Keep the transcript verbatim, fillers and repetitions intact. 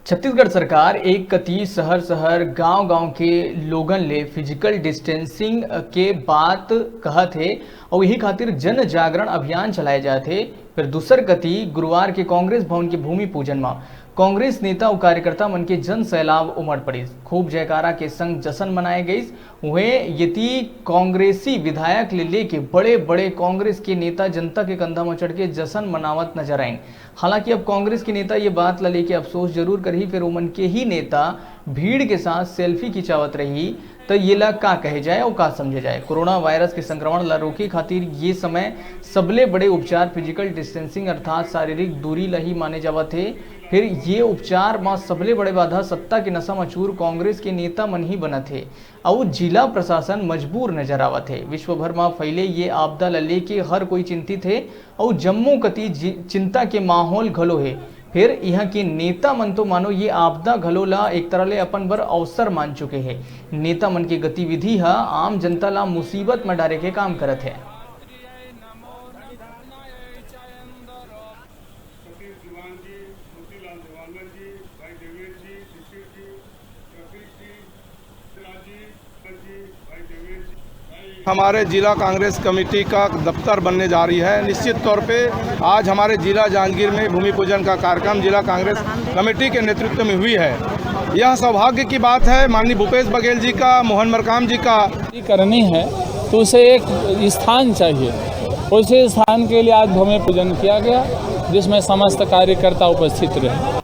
छत्तीसगढ़ सरकार एक कती शहर-शहर, गांव-गांव के लोगन ले फिजिकल डिस्टेंसिंग के बात कहत हे अउ इही खातिर जन जागरण अभियान चलाए जात हे। फिर दूसर कती गुरुवार के कांग्रेस भवन के भूमि पूजन म कांग्रेस नेता अउ कार्यकर्ता मन के जन सैलाब उमड़ पड़िस। खूब जयकारा के संग जश्न मनाए गइस। उहें, येती कांग्रेसी विधायक ले लेके बड़े-बड़े कांग्रेस के नेता जनता के कंधा म चढ़ के जश्न मनावत नजर आइन। हालांकि अब कांग्रेस के नेता ये बात ला लेके अफसोस जरूर करही, फिर ओमन के ही नेता भीड़ के साथ सेल्फी खिंचावत रही, त ये ला का कहे जाए अउ का समझे जाए? कोरोना वायरस के संक्रमण ला रोके खातिर ये समय सबले बड़े उपचार फिजिकल डिस्टेंसिंग अर्थात शारीरिक दूरी ला ही माने जावत हे। फिर ये उपचार म सबले बड़े बाधा सत्ता के नशा म चूर कांग्रेस के नेता मन ही बनत हे। अउ जिला प्रशासन मजबूर नजर आवत हे। विश्व भर म फैले ये आपदा ल लेके हर कोई चिंतित हे अउ जम्मो कती जि-, चिंता के माहौल घलो हे। फेर इहां के नेता मन तो मानो ये आपदा घलो ल एक तरह ले अपन बर अवसर मान चुके हे। नेता मन के गतिविधि ह आम जनता ल मुसीबत म डारे के काम करत हे। सतीश दीवान जी, मोतीलाल देवानंद जी, भाई देवेश जी, शिशिर जी, रफीक जी, राजी, जी, भाई देवेश जी। हमारे जिला कांग्रेस कमेटी का दफ्तर बनने जा रही है। निश्चित तौर पे आज हमारे जिला जांजगीर में भूमि पूजन का कार्यक्रम जिला कांग्रेस कमेटी के नेतृत्व में हुई है। यह सौभाग्य की बात है, माननीय भूपेश बघेल जी का, मोहन मरकाम जी का। करनी है तो उसे एक स्थान चाहिए। उसी स्थान के लिए आज भूमि पूजन किया गया, जिसमें समस्त कार्यकर्ता उपस्थित रहे।